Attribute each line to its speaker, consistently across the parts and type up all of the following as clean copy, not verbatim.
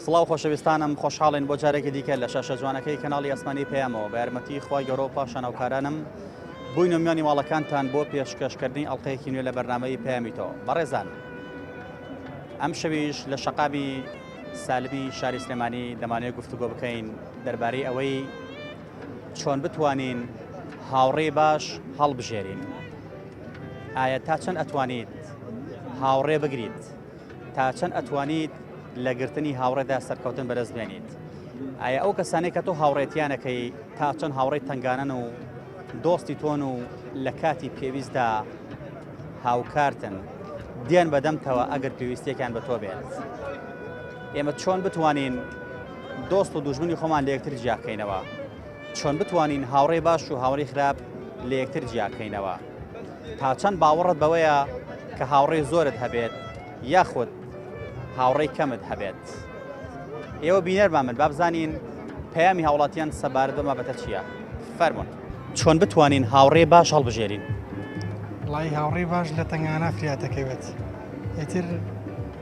Speaker 1: سڵاو خۆشەویستانم خۆشحاڵین بۆ جارێکی دیکە لە شاشە جوانەکەی کەناڵی ئاسمانی پەیامەوە بە یارمەتی خوای گەورە و پاشان هاوکارانم بووینە میانی ماڵەکانتان بۆ پێشکەشکردنی ئەڵلقەیەکی نوێ لە بەرنامەی پەیامی تۆ بەڕێزان ئەم شەویش لە شەقامی سالمی شاری سلێمانی دەمانەوێت گفتوگۆ بکەین دەربارەی ئەوەی چۆن بتوانین هاوڕێی باش هەڵبژێرین ئایا تا چەند ئەتوانیت هاوڕێ بگریت تا چەند ئەتوانیت لە گرتنی هاوڕێدا سەرکەوتن بەدەست بێنیت؟ ئایا ئەو کەسانەی کە تۆ هاوڕێتیانەکەی تا چەند هاوڕێی تەنگانەن و دۆستی تۆن و لە کاتی پێویستدا هاوکارتن دێن بەدەمتەوە ئەگەر پێویستیەکان بە تۆ بێت؟ ئێمە چۆن بتوانین دۆست و دوژمنی خۆمان لە یەکتر جیاکەینەوە؟ چۆن بتوانین هاوڕێی باش و هاوڕێی خراپ لە یەکتر جیاکەینەوە؟ تا چەند باوەڕت بەوەیە کە هاوڕێی زۆرت هەبێت یاخود هاوڕێی کەمت هەبێت؟ ئێوە بینەرمان بن با بزانین پەیامی هاوڵاتیان سەبارەت بەم بابەتە چییە؟ فەرموون. چۆن بتوانین هاوڕێی باش هەڵبژێرین؟
Speaker 2: وەڵایی هاوڕێی باش لە تەنگانە فریات دەکەوێت ئیتر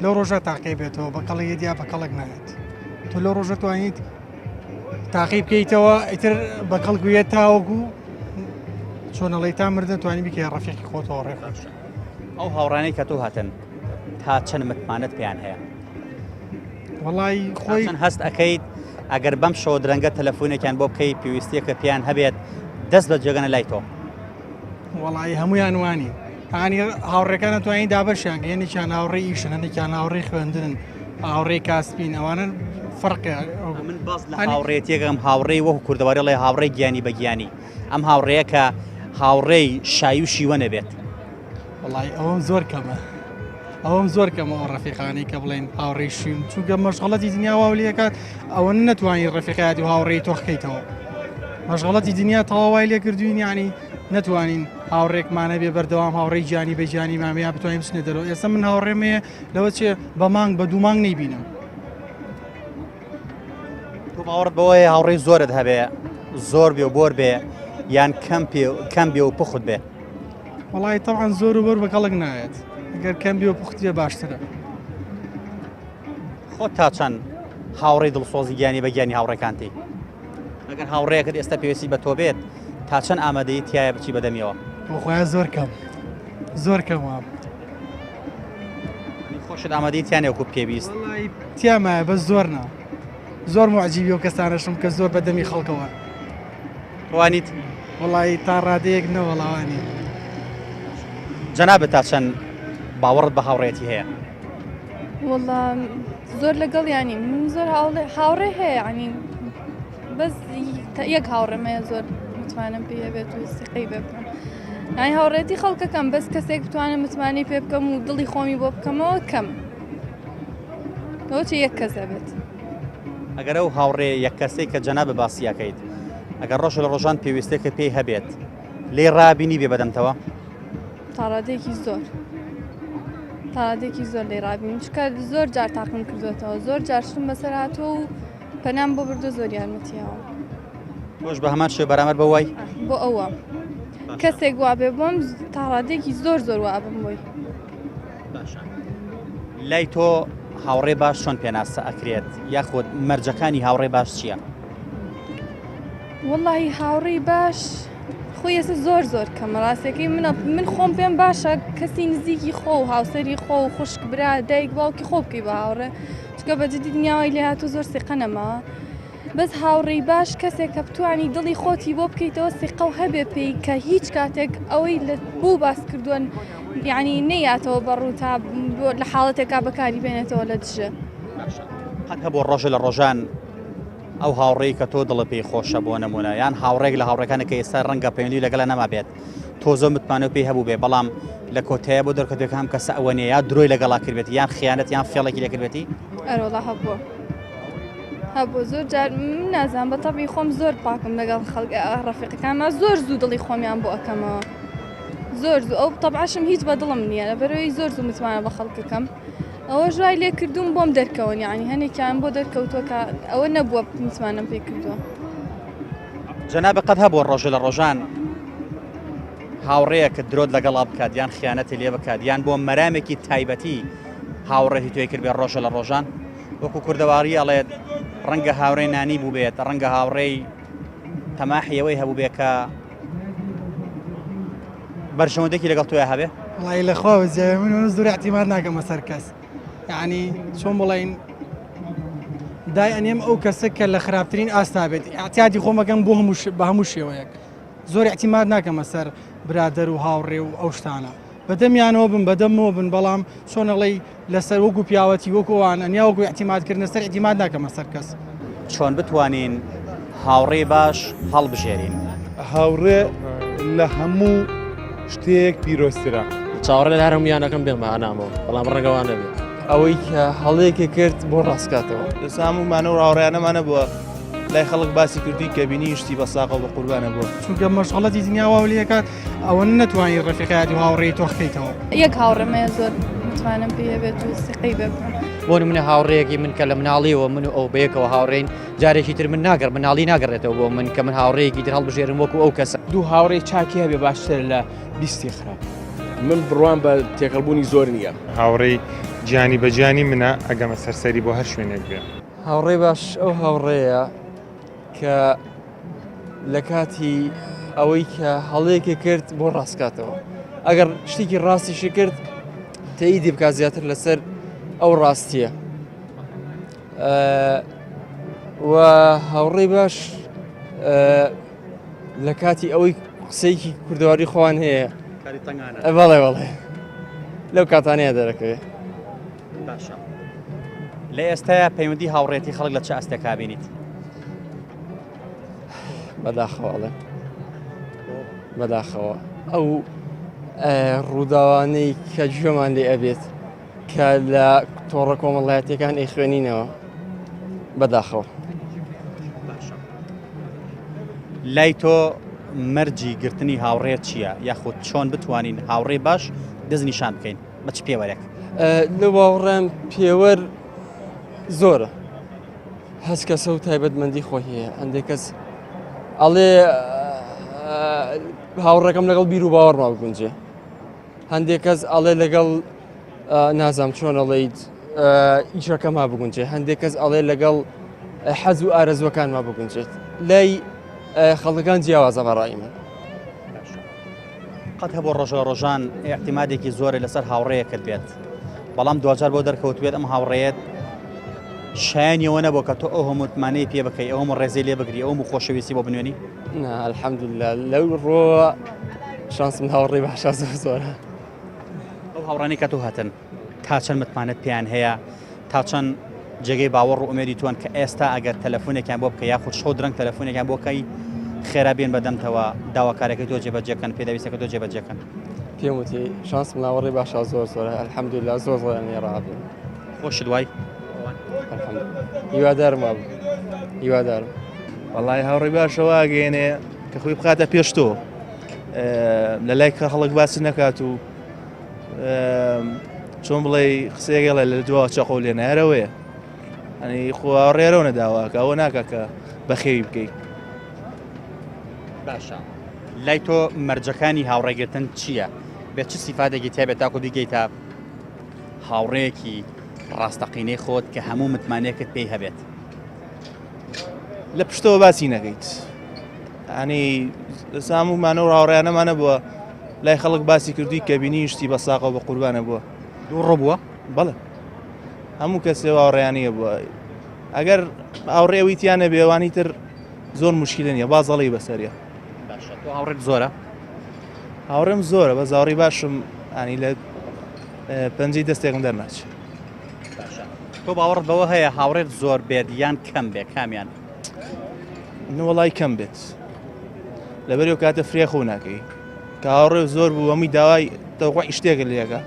Speaker 2: لەو ڕۆژە تاقی بێتەوە بە کەڵک یەت یا بە کەڵک نایەت تۆ لەو ڕۆژە توانیت تاقی بکەیتەوە ئیتر بە کەڵک وێت تاوەکو چۆنەڵی تا مردن توانی بکە ڕەفیقی خۆتەوە ڕێ خۆش.
Speaker 1: ئەو هاوڕانەی کە تۆ هاتن تا چەند متمانەت پێیان هەیە؟
Speaker 2: وەڵی خۆی
Speaker 1: چەند هەست ئەەکەیت ئەگەر بەم شەوە درەنگە تەلەفۆنێکیان بۆ بکەی پێویستیەکە پێیان هەبێت دەست بە جێگەنە لای تۆ.
Speaker 2: وەڵی هەمویان وانی هانی هاوڕێکان توانین دابەشیان هێنێکیان هاوڕێ ئیشن هەندێکیان هاوڕێی خوێندنن هاوڕێی کاسپین ئەوانە فەرقە
Speaker 1: من باس لە هاوڕێتیەکەم هاوڕێی وەکو کوردەواری ڵێ هاوڕێی گیانی بە گیانی ئەم هاوڕێیە کە هاوڕێی شایی و شیوە نەبێت.
Speaker 2: وەڵی ئەوەم زۆر کەمە ئەوەم زۆر کەمە ئەو ڕەفیقانەی کە بڵێن هاوڕێی شیم چونکە مەشغڵەتی دنیا واو لەکات ئەوە نەتوانانی ڕەفیقایەتی و هاوڕێی تۆخکەیتەوە مەشغڵەتی دنیا تەواوای لێکردوین یعنی نەتوانین هاوڕێکمانە بێ بەردەوام هاوڕێی گیانی بە گیانی مامەیە بتوانین بچنە دەرەوە ئێستا من هاوڕێمەیە لەوە چێ بە مانگ بە دوو مانگ نەیبینم.
Speaker 1: تۆ باوەڕت بەوەیە هاوڕێی زۆرت هەبێ زۆر بێ و بۆر بێ یان کەم پێ کەم بێ و پوخت بێ؟
Speaker 2: وەڵی تەوان زۆر و بۆر بە کەڵک نایەت ئەگەر کەم بێ و پوخت بێ باشترە.
Speaker 1: خۆت تا چەند هاوڕێی دڵسۆزی گیانی بە گیانی هاوڕێکانتی؟ ئەگەر هاوڕێیەکت ئێستا پێویستی بە تۆ بێت تا چەند ئامادەی تایە بچی بەدەمیەوە؟
Speaker 2: بۆ خۆیان زۆر کەم زۆر کەم وام.
Speaker 1: خۆشت ئامادەی تیانە وەکو پێویست؟
Speaker 2: تیامایە بەس زۆر نا زۆر معجیبی و کەسانەشم کە زۆر بە دەمی خەڵکەوە.
Speaker 1: توانیت؟
Speaker 2: وەڵی تا ڕادەیەک نەوەڵاوانی.
Speaker 1: جەنابت تا چەند باوەڕت بە هاوڕێتی هەیە؟
Speaker 3: وەڵا زۆر لەگەڵ ینی من زۆر هاوڕێ هەیە ینی بەس یەک هاوڕێم هەیە زۆر متمانەم پێ هەبێت و سیقەی بێ بکەم یانی هاوڕێتی خەڵکەکەم بەس کەسێک بتوانم متمانەی پێ بکەم و دڵی خۆمی بۆ بکەمەوە کەم لەوە یەک کەس هەبێت.
Speaker 1: ئەگەر ئەو هاوڕێ یەک کەسەی کە جەنابت باسی ئەکەیت ئەگەر ڕۆژ لە ڕۆژان پێویستێکە پێی هەبێت لێی ڕابینی بێ بەدەمتەوە؟
Speaker 3: تاڕادەیەکی زۆر تاڕادەیەکی زۆر لێی ڕابین چکە زۆر جار تاقیم کردوێتەوە زۆر جار شتم بەسەر هاتووە و پەنام بۆ بردو زۆر یارمەتیاوە
Speaker 1: تۆش بە هەمان شێ بەرامەر بە وای
Speaker 3: بۆ ئەوە کەسێک وابێ بۆم تاڕادێکی زۆر زۆر وابم بۆی
Speaker 1: باشە لای تۆ هاوڕێ باش چۆن پێناسە ئەکرێت یاخود مەرجەکانی هاوڕێ باش چییە؟
Speaker 3: وەڵی هاوڕێی باش خۆی ئێستا زۆر زۆر کەمە ڕاستەکەی منە من خۆم پێم باشە کەسی نزیکی خۆ و هاوسەری خۆ و خوشک برا دایک باوکی خۆ بکەی بە هاوڕێ چکە بە جدی دنیاوای لێ هاتوو زۆر سیقە نەماوە بەس هاوڕێی باش کەسێک کە بتانی دڵی خۆتی بۆ بکەیتەوە سیقە و هەبێ پێی کە هیچ کاتێک ئەوەی لە بۆ باس کردووەن یعنی نەیاتەوە بە ڕوو تا لە حاڵەتێکا بەکاری بێنێتەوە لە دژە.
Speaker 1: قەت هەبووە ڕۆژە لە ڕۆژان ئەو هاوڕێی کە تۆ دڵت پێی خۆشە بۆ نمونە یان هاوڕێک لە هاوڕێکانە کە ئێستا ڕەنگە پەیوەندی لەگەڵ نەمابێت تۆ زۆر متمانە پێی هەبوو بێ بەڵام لە کۆتایە بۆ دەرکەوتێک هەم کەسە ئەوە نیە یا درۆی لەگەڵا کردبێت یان خیانەت یان فێڵێکی لێکردبێتی
Speaker 3: ئەرۆڵا هەبووە هەبوو زۆر جار من نازانم بە تەبی خۆم زۆر پاکم لەگەڵ خەڵک ڕەفیقەکانما زۆر زوو دڵی خۆمیان بۆ ئەەکەمەوە زۆر زوو ئەو تەبعەشم هیچ بە دڵم نییە لەبەرەوەی زۆر زوو متمانە بە خەڵکەکەم ئەوەش وای لێ کردووم بۆم دەرکەون یعنی هەنێکیان بۆ دەرکەوتووە کە ئەوە نەبووە متمانەم پێ کردووە.
Speaker 1: جەنابت قەت هەبووە ڕۆژێ لە ڕۆژان هاوڕێیەکت درۆت لەگەڵا بکات یان خیانەتی لێ بکات یان بۆ مەرامێکی تایبەتی هاوڕێتی تۆی کردبێ ڕۆژە لە ڕۆژان؟ وەکو کوردەواری ئەڵێت ڕەنگە هاوڕێی نانی بووبێت، ڕەنگە هاوڕێی تەماحی ئەوەی هەبووبێ کە بەرژەوەندێکی لەگەڵ تۆیا هەبێ؟
Speaker 2: وەڵی لە خوا بەزیاوێ من ونس زۆر اعتیماد ناکەمە سەر کەس یعنی چۆن بڵین دای ئەنێم ئەو کەسە کە لە خراپترین ئاستا بێت اعتیادی خۆمەکەم بۆ هەموو بە هەموو شێوەیەک زۆر اعتیماد ناکەمە سەر برادەر و هاوڕێ و ئەو شتانە بەدەمیانەوە بن بەدەمەوە بن بەڵام چۆن ئەڵێی لەسەر وەکو پیاوەتی وەکو ئەوان ئەنیا وەکو اعتیماد کردنە سەر اعتیماد ناکەمە سەر کەس.
Speaker 1: چۆن بتوانین هاوڕێی باش هەڵبژێرین؟
Speaker 4: هاوڕێ لە هەموو شتێک پیرۆزترە.
Speaker 5: چاوەڕێ لە هەر هەموویان ئەکەم بێن بە هانامەوە بەڵام ڕەنگە وا نەبێ.
Speaker 6: ئەوەی کە هەڵەیەکی کرد بۆ ڕاستکاتەوە.
Speaker 7: ئێستا هەموومانە و هاوڕێیانەمانە بووە لای خەڵک باسی کردووی کە بینی شتی بە ساقە و بە قوربانە بووە.
Speaker 2: چونکە مەشغەڵەتی دنیا واو لێکات ئەوە نەتوانی ڕەفیقایەتی و هاوڕێی تۆخ کەیتەوە.
Speaker 3: یەک هاوڕێم هەیە زۆر متمانەم پێی هەبێت و سیقەی بێ بکەم.
Speaker 8: بۆ نمونە هاوڕێیەکی من کە لە مناڵیەوە من و ئەو بەیەکەوە هاوڕێین جارێکی تر من ناگەڕ مناڵی ناگەڕێتەوە بۆ من کە من هاوڕێیەکی تر هەڵبژێرم وەکو ئەو کەسە.
Speaker 6: دوو هاوڕێی چاکی هەبێ باشترە لە بیستی خراپ.
Speaker 9: من بڕوام بە تێکەڵبوونی زۆر نییە.
Speaker 4: هاوڕێی گیانی بە گیانی منە ئەگەمە سەر سەری بۆ هەر شوێنێک بێ.
Speaker 6: هاوڕێی باش ئەو هاوڕێیە کە لە کاتی ئەوەی کە هەڵەیەکی کرد بۆ ڕاستکاتەوە ئەگەر شتێکی ڕاستیشی کرد تەیدی بکات زیاتر لەسەر ئەو ڕاستیە و هاوڕێی باش لە کاتی ئەوەی قسەیەکی کوردەواری خۆیان هەیە بەڵێ بەڵێ لەو کاتانەیە دەرەکەوێت
Speaker 1: باشە لە ئێستایا پەیوەندی هاوڕێتی خەڵک لە چ ئاستێکا بینیت؟
Speaker 6: بەداخەوە ئەڵێم بەداخەوە ئەو ڕووداوانەی کە گوێمان لێ ئەبێت کە لە تۆڕە کۆمەڵایەتەکان ئەیخوێنینەوە بەداخەوە
Speaker 1: لای تۆ مەرجی گرتنی هاوڕێ چییە یاخود چۆن بتوانین هاوڕێ باش دەستنیشان بکەین بە چ پێوەرێک؟
Speaker 6: لە باوەڕم پێوەر زۆرە هەست کەسە و تایبەتمەندی خۆی هەیە هەندێک کەس ئەڵێ هاوڕێکەم لەگەڵ بیر و باوەڕما بگونجێ هەندێک کەس ئەڵێ لەگەڵ نازام چۆن ئەڵیت ئیشەکەما بگونجێ هەندێک کەس ئەڵێ لەگەڵ حەز و ئارەزوەکانما بگونجێت لای خەڵکەکان جیاوازە بەڕای من.
Speaker 1: قەت هەبوو ڕۆژە ڕۆژان ئیعتیمادێکی زۆرە لەسەر هاوڕێیەکت بێت بەڵام دواجار بۆ دەرکەوتبێت ئەم هاوڕێیەت شایانی ئەوە نەبوو کە تۆ ئەو هەموو متمانەی پێ بکەی ئەو هەموو ڕێزەی لێ بگری ئەو هەموو خۆشەویستی بۆ بنوێنی؟
Speaker 6: نا الحمدلله لەو ڕۆوە شانسم هاوڕێی باشە زۆر زۆرە.
Speaker 1: ئەو هاوڕانەی کە تۆ هەتن تا چەند متمانەت پێیان هەیە تا چەند جێگەی باوەڕ و ئومێدی تۆن کە ئێستا ئەگەر تەلەفۆنێکیان بۆ بکەی یاخود شەو درەنگ تەلەفۆنێکیان بۆ کەی خێرا بێن بەدەمتەوە داواکارەکەی تۆ جێبەجێکەن پێداویستەکە تۆ جێبەجێکەن
Speaker 6: پێم وتی شانسم لاوەڕی باشە زۆر زۆرە الحمدلله زۆر زۆریان لێ ڕابوو
Speaker 1: خۆشت وای
Speaker 6: هیوادارم وابوو هیوادارم
Speaker 7: وەڵای هاوڕێی باشە واگەێنێ کە خۆی بخاتە پێش تۆ لە لای کە خەڵک باسی نەکات و چۆن بڵێ قسەیەگەڵێ لە دواوە چەقۆ لێ نارەوەیە ئەنی خۆ ڕێرەوە نەداواکە ئەوە ناکە کە بەخێوی بکەیت
Speaker 1: باشە لای تۆ مەرجەکانی هاوڕێگرتن چییە؟ بێ چ سیفاتێکی تیابێت تاکو بیگەیتە هاوڕێیەکی ڕاستەقینەی خۆت کە هەموو متمانەیەکت پێی هەبێت؟
Speaker 7: لە پشتەوە باسی نەکەیت ئەنی سامومانە و ڕاوڕیانەمانە بووە لای خەڵک باسی کردووی کە بینی شتی بە ساقە و بە قوربانە بووە
Speaker 1: دوو ڕۆ بووە
Speaker 7: بەڵێ هەموو کەسێ واوڕیانە بووە ئەگەر هاوڕێوی تیانە بێوانی تر زۆر مشکلە نیە بازەڵی بەسەریە
Speaker 1: باشە تۆ هاوڕێت زۆرە
Speaker 7: هاوڕێم زۆرە بە زاڕی باشم ئەنی لە پەنجەی دەستێکم دەرناچێت
Speaker 1: باشە تۆ باوەڕت بەوە هەیە هاوڕێت زۆر بێت یان کەم بێ کامیان؟
Speaker 7: نوەڵای کەم بێت لەبەر و کاتە فرێ خۆ ناکەی کە هاوڕێ زۆر بوو ئەمی داوای تەوقعی شتێکە لێکە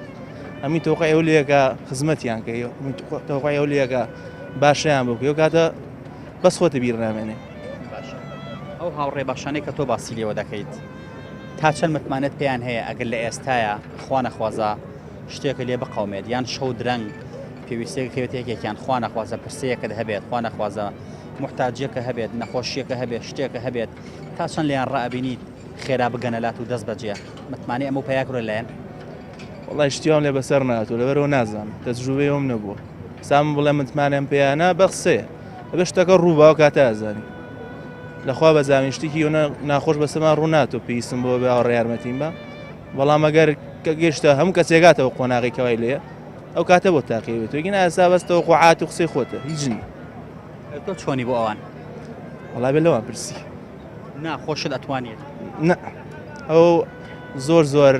Speaker 7: ئەمی تۆقع ئەو لێکە خزمەتیان کەی تەوقعی ئەو لێکە باشیان بکەی و کاتە بەس خۆتە بیر نامێنێ
Speaker 1: ئەو هاوڕێ باشانەی کە تۆ باسی لێوە دەکەیت تا چەند متمانەت پێیان هەیە ئەگەر لە ئێستایا خوا نەخوازە شتێکە لێ بقەومێت یان شەو درەنگ پێویستیەکە کەوێتە یەکێکیان خوا نەخوازە پرسەیەکت هەبێت خوا نەخوازە موحتاجیەکە هەبێت نەخۆشیەکە هەبێت شتێکە هەبێت تا چەند لێیان ڕائەبینیت خێرا بگەنە لات و دەست بەجێ متمانەی ئەمە پەیا کرد لایەن
Speaker 7: وەڵای شتیوام لێ بەسەر ناتوو لەبەرەوە نازانم تەجروبەی ئەوم نەبووە. سام بڵێ متمانەم پێیانە بە قسەیە ئەبێ شتەکە ڕوو باو کاتە ئەزانی لەخوا بەزانین شتێکی ئەوە ناخۆش بەسەمان ڕوو ناتۆ پێویستم بۆ بێ هاوڕێ یارمەتیم بە بەڵام ئەگەر کە گەشتە هەموو کەسێکاتەوە قۆناغی کەوای لێ ئەو کاتە بۆ تاقی بێت گینا ئێستا بەستەوە قوعات و قسەی خۆتە هیچ نییە
Speaker 1: تۆ چۆنی بۆ ئەوان
Speaker 7: وەڵا بێ لەوان پرسی
Speaker 1: نا خۆشت ئەتوانیت
Speaker 7: نا ئەو زۆر زۆر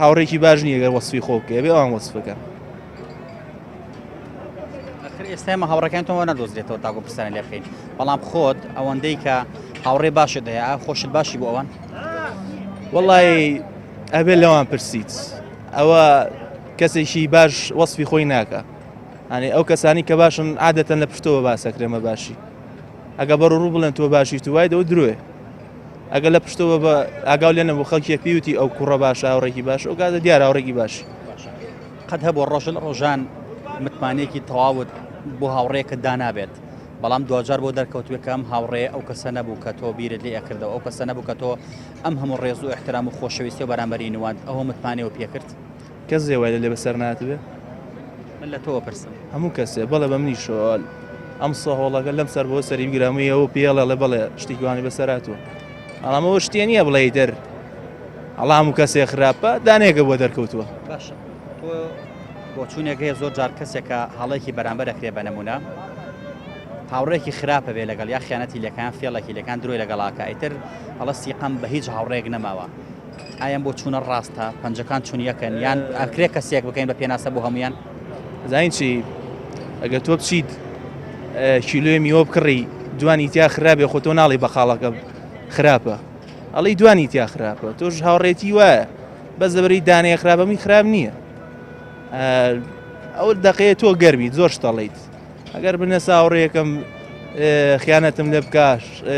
Speaker 7: هاوڕێکی باش نییە گەر وەسفی خۆ بکەێ بێ ئەوان وەسفەکە
Speaker 1: ئەخر ئێستا ئێمە هاوڕەکان تۆ نەدۆزرێتەوە تاکو پرسیان لێ بکەین بەڵام خۆت ئەوەندەی کە هاوڕێ باشت هەیە خۆشت باشی بۆ ئەوان
Speaker 7: وەڵی ئەبێ لەوان پرسیت ئەوە کەسێکی باش وەسفی خۆی ناکە ئەنی ئەو کەسانی کە باشن عادەتەن لە پشتەوە باسەکرێمە باشی ئەگە بەڕ ڕوو بڵێن تۆ باشی تو وای دەوە درۆێ ئەگە لە پشتەوە بە ئاگاو لێ نەبوو خەڵکیە پێوتی ئەو کوڕە باشە هاوڕێکی باش ئەو کاتە دیار هاوڕێکی باش
Speaker 1: قەت هەبووە ڕۆژ لە ڕۆژان متمانەیەکی تەواوت بۆ هاوڕێکت دانابێت بەڵام دواجار بۆ دەرکەوتوێ کە ئەم هاوڕێ ئەو کەسە نەبوو کە تۆ بیرت لێ ئەکردەوە ئەو کەسە نەبوو کە تۆ ئەم هەموو ڕێز و احترام و خۆشەویستی و بەرامبەری نواند ئەوە متمانەوە پێکرد
Speaker 7: کەس زێ وای لە لێ بەسەر ناتبێ
Speaker 1: من لە تۆوە پرسم
Speaker 7: هەموو کەسێ بەڵێ بە منیشەوە ئەم سەهۆڵەکە لەم سەر بۆ سەری بگرەمەوەی ئەوە پێڵێ بەڵێ شتێکی وانی بەسەر هاتووە بەڵام ئەوە شتێ نییە بڵێ دەر ئەڵا هەموو کەسێ خراپە دانەیەکە بۆ دەرکەوتووە
Speaker 1: باشە تۆ بۆچوونێک هەیە زۆر جار کەسێکە هەڵێکی بەرامبەر ئەکرێ بە نمونە هاوڕێکی خراپە بێ لەگەڵ یا خیانەتی لەکان فێڵێکی لەکان درۆی لەگەڵاکە ئیتر ئەڵە سیقەم بە هیچ هاوڕێک نەماوە ئایا ئەم بۆچوونە ڕاستە؟ پەنجەکان چون یەکن یان ئەکرێ کەسێک بکەین بە پێناسە بۆ هەمویان؟
Speaker 7: زانین چی ئەگەر تۆ بچیت کیلۆی میوە بکڕی دوانی تیا خراپێ خۆ تۆ ناڵی بەقاڵەکە خراپە ئەڵی دوانی تیا خراپە تۆش هاوڕێتی وایە بەس لەبەری دانەیە خراپە من خراپ نییە ئەو دەقەیە تۆ گەرمی زۆر شتەڵیت ئەگەر بنە ساوڕێکم خیانەتم لێ بکە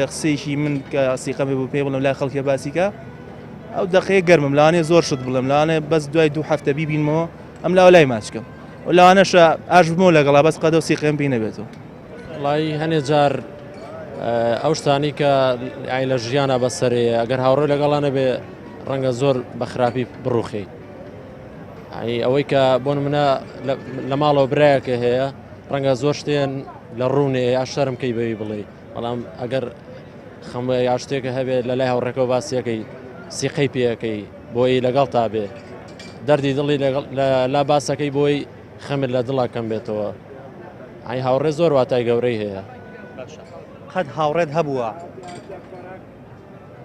Speaker 7: قسەیەکی من کە سیقەمێ بوو پێی بڵێم لای خەڵکێ باسیکە ئەو دەقەیە گەرمم لەوانەیە زۆر شت بڵێم لەوانەیە بەس دوای دوو هەفتە بیبینمەوە ئەم لاوە لای ماچکەم و لەوانەشە ئاش بمەوە لەگەڵا بەس قەدە و سیقەم پێی نەبێتەوە.
Speaker 5: وەڵی هەنێ جار ئەو شتانی کە ئای لە ژیانە بەسەرێ ئەگەر هاوڕێ لەگەڵا نەبێ ڕەنگە زۆر بە خراپی بڕوخی ئەی ئەوەی کە بۆ منە لە ماڵەوە برایەکە هەیە ڕەنگە زۆر شتێن لە ڕوونێ یا شەرم کەی بەوی بڵێ بەڵام ئەگەر خەمە یا شتێکە هەبێت لە لای هاوڕێکەوە باسیەکەی سیقەی پێەکەی بۆی لەگەڵ تا بێ دەردی دڵی لا باسەکەی بۆی خەمت لە دڵا کەم بێتەوە ئای هاوڕێ زۆر واتای گەورەی هەیە
Speaker 1: قەت هاوڕێت هەبووە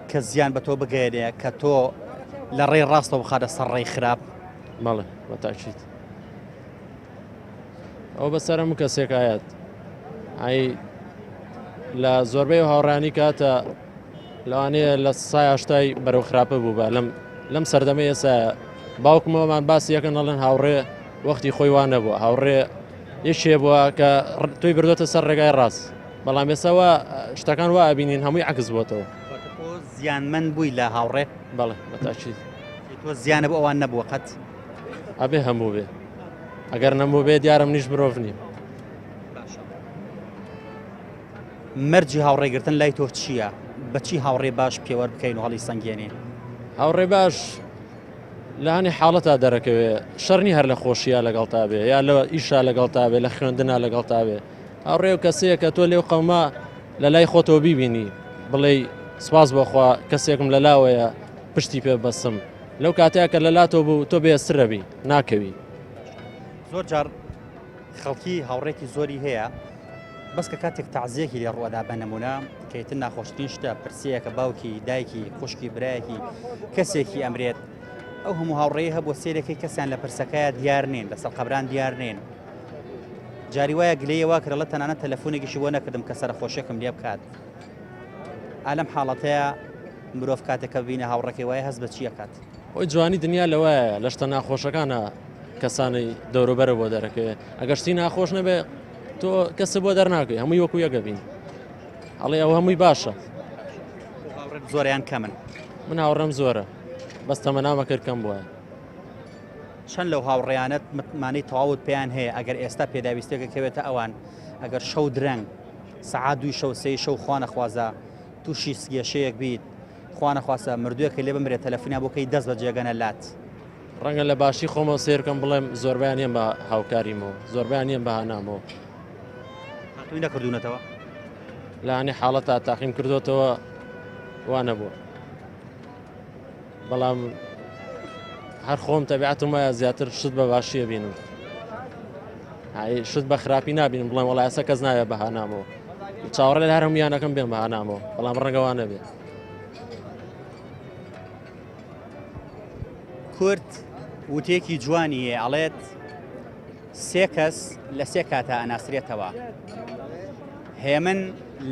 Speaker 1: کە زیان بە تۆ بگەیەنێ کە تۆ لە ڕێی ڕاستەوە بخاتە سەر ڕێی خراپ؟
Speaker 5: بەڵێ بە تاکید ئەو بەسەر هەموو کەسێک ئاەت ئای لە زۆربەی و هاوڕانی کاتە لەوانەیە لە سایاشتای بەرەو خراپە بوو بە لەم لەم سەردەمە ئێسا باوکمەوەمان باسی یەکەن ئەڵێن هاوڕێ وەختی خۆی وان نەبووە هاوڕێ یەکێ بووە کە تۆی بردۆتە سەر ڕێگای ڕاست بەڵام ئێستا وا شتەکان وا ئەبینین هەمووی عەکس بۆتەوە.
Speaker 1: واتە تۆ زیانمەند بووی لە هاوڕێ؟
Speaker 5: بەڵێ بە تاکید.
Speaker 1: تۆ زیانە بۆ ئەوان نەبووە قەت؟
Speaker 5: ئەبێ هەموو بێ ئەگەر نەموو بێ دیارە منیش مرۆڤ نیم.
Speaker 1: باشە مەرجی هاوڕێگرتن لای تۆ چییە؟ بەچی هاوڕێ باش پێوەر بکەین و هەڵی سەنگێنین؟
Speaker 5: هاوڕێ باش لە هەنێ حاڵەتا دەرەکەوێ شەر نی هەر لە خۆشییا لەگەڵتا بێ یا لە ئیشا لەگەڵتا بێ لە خوێندنا لەگەڵتا بێ هاوڕێ و کەسەیە کە تۆ لێو قەوما لە لای خۆتەوە بیبینی بڵێی سپاس بۆخوا کەسێکم لە لاوەیە پشتی پێ بەسم لەو کاتەیە کە لە لاتۆ بوو تۆ بێسترەبی ناکەوی.
Speaker 1: زۆر جار خەڵکی هاوڕێکی زۆری هەیە بەس کە کاتێک تەعزیەکی لێ ڕوئەدا بە نمونە کە ئیتر ناخۆشترین شتە پرسیەکە باوکی دایکی خوشکی برایەکی کەسێکی ئەمرێت ئەو هەموو هاوڕێی هەبوو سێرەکەی کەسیان لە پرسەکەیە دیار نین لەسەر قەبران دیار نین جاری وایە گلەیە وا کرەڵە تەنانەت تەلەفۆنێکیشی بۆ نەکردم کە سەرخۆشێکم لێ بکات ئالەم حاڵەتەیە مرۆڤ کاتێکە بینە هاوڕەکەی وایە هەست بە چیەکات
Speaker 5: ئەوی جوانی دنیا لەوایە لە شتە ناخۆشەکانە کەسانی دەوروبەرە بۆ دەرەکەوێ ئەگەر شتی ناخۆش نەبێ تۆ کەسە بۆ دەرناکەی هەمووی وەکو یەکە بین ئەڵێ ئەو هەمووی باشە
Speaker 1: زۆریان کەمن
Speaker 5: من هاوڕێم زۆرە بەس تەمەنامە کرد کەم بووە
Speaker 1: چەند لەو هاوڕێیانت متمانەی تەواوت پێیان هەیە ئەگەر ئێستا پێداویستێکە کەوێتە ئەوان ئەگەر شەو درەنگ سەعات دووی شەو سێی شەو خوانەخوازە تووشی سگێشەیەک بیت خوانەخواستە مردوویەکە لێ بمرێت تەلەفونیان بۆ کەی دەست بە جێگەنە لات.
Speaker 5: ڕەنگە لە باشی خۆمەوە سێر بکەم بڵێم زۆربیان یەن بە هاوکاریمەوە زۆربیان یەن بە هانامەوە.
Speaker 1: تاقیوی نەکردوونەتەوە؟
Speaker 5: لە هەنێ حاڵەتا تاقیم کردوێتەوە وا نەبووە بەڵام هەر خۆم تەبیعەتم وایە زیاتر شت بە باشیە بینم شت بە خراپی نابینم بڵێم وڵای ئەسە کەس ناوێ بە هانامەوە چاوەڕێ لە هەر هەمویانەکەم بێن بە هانامەوە بەڵام ڕەنگەوە نەبێ.
Speaker 1: کورد وتێکی جوانی هەیە ئەڵێت سێ کەس لە سێ کاتا ئەناسرێتەوە هێمن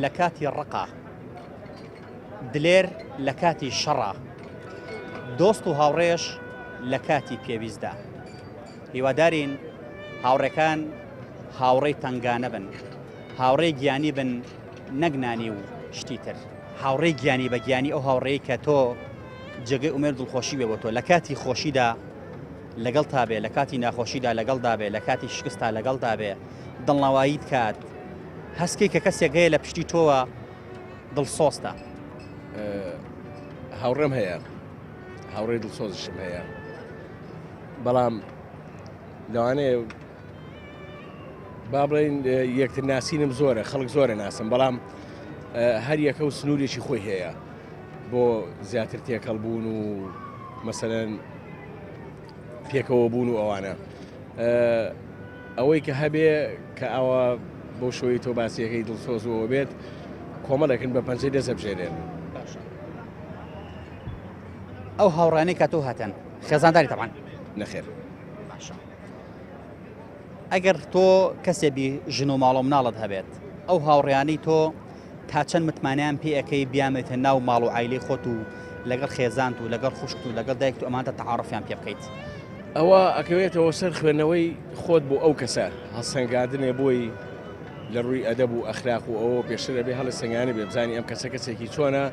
Speaker 1: لە کاتی ڕقا دلێر لە کاتی شەڕا دۆست و هاوڕێش لە کاتی پێویستدا هیوادارین هاوڕێکان هاوڕێی تەنگانە بن هاوڕێی گیانی بن نەک نانی و شتی تر. هاوڕێی گیانی بە گیانی ئەو هاوڕێی کە تۆ جێگەی ئومێد دڵخۆشی بێ بۆ تۆ لە کاتی خۆشیدا لەگەڵ تا بێ لە کاتی ناخۆشیدا لەگەڵدا بێ لە کاتی شکستا لەگەڵدا بێ دڵنەواییت کات هەستکەی کە کەسێک هەیە لە پشتی تۆوە دڵسۆزتە.
Speaker 9: هاوڕێم هەیە هاوڕێی دڵسۆزیشم هەیە بەڵام لەوانەیە با بڵێین یەکتر ناسینم زۆرە خەڵک زۆرە ناسم بەڵام هەر یەکە و سنوورێکی خۆی هەیە بۆ زیاتر تێکەڵ بوون و مەسەەن پێکەوە بوون و ئەوانە ئەوەی کە هەبێ کە ئەوە بۆ شۆی تۆ باسیەکەی دڵسۆزەوە بێت کۆمەڵێکن بە پەنجەی دەزەبژێرێن
Speaker 1: ئەو هاوڕانەی کە تۆ هەتەن خێزانداری تەبان
Speaker 9: نەخێر
Speaker 1: باشە ئەگەر تۆ کەسێ بی ژن و ماڵ و مناڵت هەبێت ئەو هاوڕێیانەی تۆ تا چەند متمانەیان پێ ئەەکەی بیامێتە ناو ماڵ و عیلەی خۆت و لەگەڵ خێزانت و لەگەڵ خوشکت و لەگەڵ دایکت و ئەمانتە تەعارفیان پێ بکەیت.
Speaker 9: ئەوە ئەکەوێتەوە سەر خوێندنەوەی خۆت بۆ ئەو کەسە هەڵسەنگاندنێ بۆی لە ڕووی ئەدەب و ئەخلاق و ئەوە پێشتر ئەبێ هەڵسەنگانە بێ بزانی ئەم کەسە کەسێکی چۆنە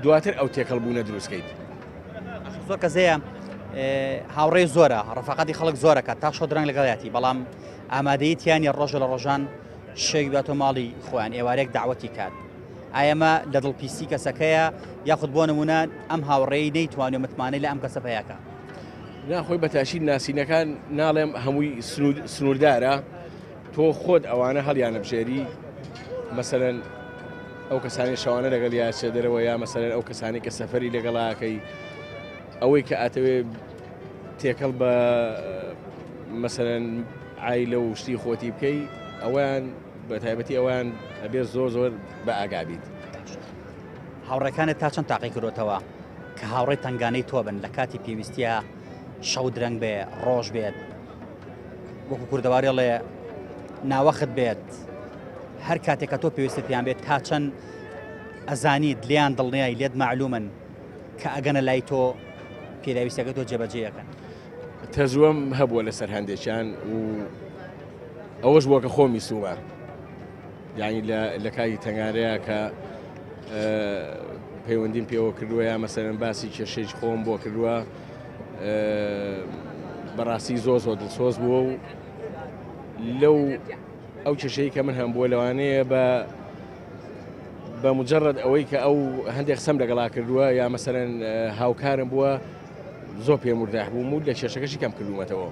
Speaker 9: دواتر ئەو تێکەڵ بوونە دروستکەیت.
Speaker 1: زۆر کەس هەیە هاوڕێی زۆرە ڕفاقەتی خەڵک زۆرەکە تا شەو درەنگ لەگەڵیاتی بەڵام ئامادەیی تیانی ڕۆژە لە ڕۆژان شەوی باتۆ ماڵی خۆیان ئێوارێک داوەتی کات ئایەمە لە دڵپیسی کەسەکەیە یاخود بۆ نمونە ئەم هاوڕێی نەیتوانێت متمانەی لە ئەم کەسە پیاکە
Speaker 9: ناخۆی بە تاشین ناسینەکان ناڵێم هەمووی سنووردارە تۆ خۆت ئەوانە هەڵیانە بژێری مەسەرەن ئەو کەسانی شەوانە لەگەڵ یاچێ دەرەوە یا مەسەرەن ئەو کەسانی کە سەفەری لەگەڵاکەی ئەوەی کە ئەتەوێ تێکەڵ بە مەسەرەن ئایلە و شتی خۆتی بکەی ئەویان بە تایبەتی ئەویان ئەبێ زۆر زۆر بە ئاگابیت.
Speaker 1: هاوڕێکانت تا چەند تاقی کردوتەوە کە هاوڕێی تنگانەی تۆ بن لە کاتی پێویستە شەو درەنگ بێ ڕۆژ بێت وەکو کوردەواری ڵێ ناوەخت بێت هەر کاتێک کە تۆ پێویستت پێیان بێت تا چەند ئەزانیت لێیان دڵنیای لێت معلومن کە ئەگەنە لای تۆ پێداویستەکە تۆ جێبەجێ ئەکەن.
Speaker 9: تەزوەم هەبووە لەسەر هەندێکیان و ئەوەش بووە کە خۆمی سوومە یعنی لە کاتی تەنگانەیە کە پەیوەندیم پێوە کردووە یا مەسەرەن باسی کێشەی خۆم بۆ کردووە بەڕاستی زۆر زۆر دڵسۆز بووە و لەو ئەو کێشەی کە من هەم بووە لەوانەیە بە بە مجرد ئەوەی کە ئەو هەندێک قسەم لەگەڵا کردووە یا مەسەرەن هاوکارم بووە زۆر پێم ورداح بووم و لە کێشەکەشی کەم کردوومەتەوە.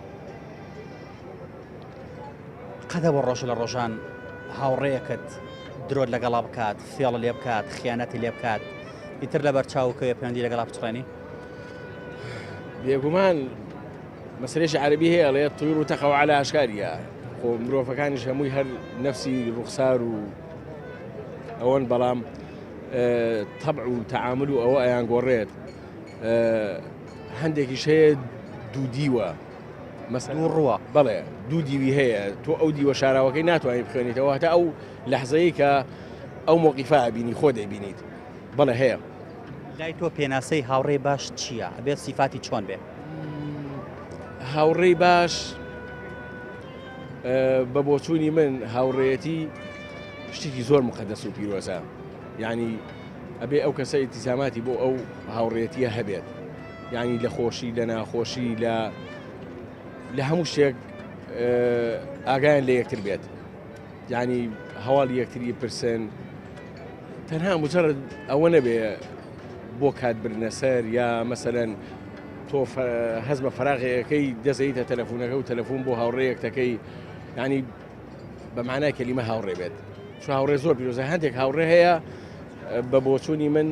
Speaker 1: قەدە بۆ ڕۆژ لە ڕۆژان هاوڕێیەکەت درۆت لەگەڵا بکات فێڵ لێ بکات خیانەتی لێ بکات ئیتر لەبەر چاو کەوێ پەیوەندی لەگەڵا بچڕێنی
Speaker 9: بێگومان مەسەلەیەکی عەرەبی هەیە ئەڵێ طیر و تەقەو عەلا ئەشکاریە خۆ مرۆڤەکانیش هەمووی هەر نەفسی ڕوخسار و ئەوەن بەڵام تەبع و تەعامل و ئەوە ئەیان گۆڕێت هەندێکیش هەیە دوو دیوە
Speaker 1: مەسەلەن ڕووە
Speaker 9: بەڵێ دوو دیوی هەیە تۆ ئەو دیوە شاراوەکەی ناتوانانی بخوێنیتەوە هەتا ئەو لەحزەیە کە ئەو مۆقیفا بینی خۆ دەبینیت بەڵێ هەیە.
Speaker 1: لای تۆ پێناسەی هاوڕێی باش چییە؟ ئەبێت سیفاتی چۆن بێ؟
Speaker 9: هاوڕێی باش بە بۆچوونی من هاوڕێیەتی شتێکی زۆر مقدەس و پیرۆزە یعنی ئەبێ ئەو کەسە ئیتیزاماتی بۆ ئەو هاوڕێتیە هەبێت یعنی لە خۆشی لە ناخۆشی لە لە هەموو شتێک ئاگایان لە یەکتر بێت یعنی هەواڵی یەکتری پرسن تەنها مجرد ئەوە نەبێ بۆ کات برنە سەر یا مەسەلەن. تۆ هەست بە فەراغەکەی دەزەیتە تەلەفۆنەکە و تەلەفۆن بۆ هاوڕێیەکتەکەی ینی بە معنای کەلیمە هاوڕێ بێت چ هاوڕێ زۆر پیرۆزە هەندێک هاوڕێ هەیە بە بۆچوونی من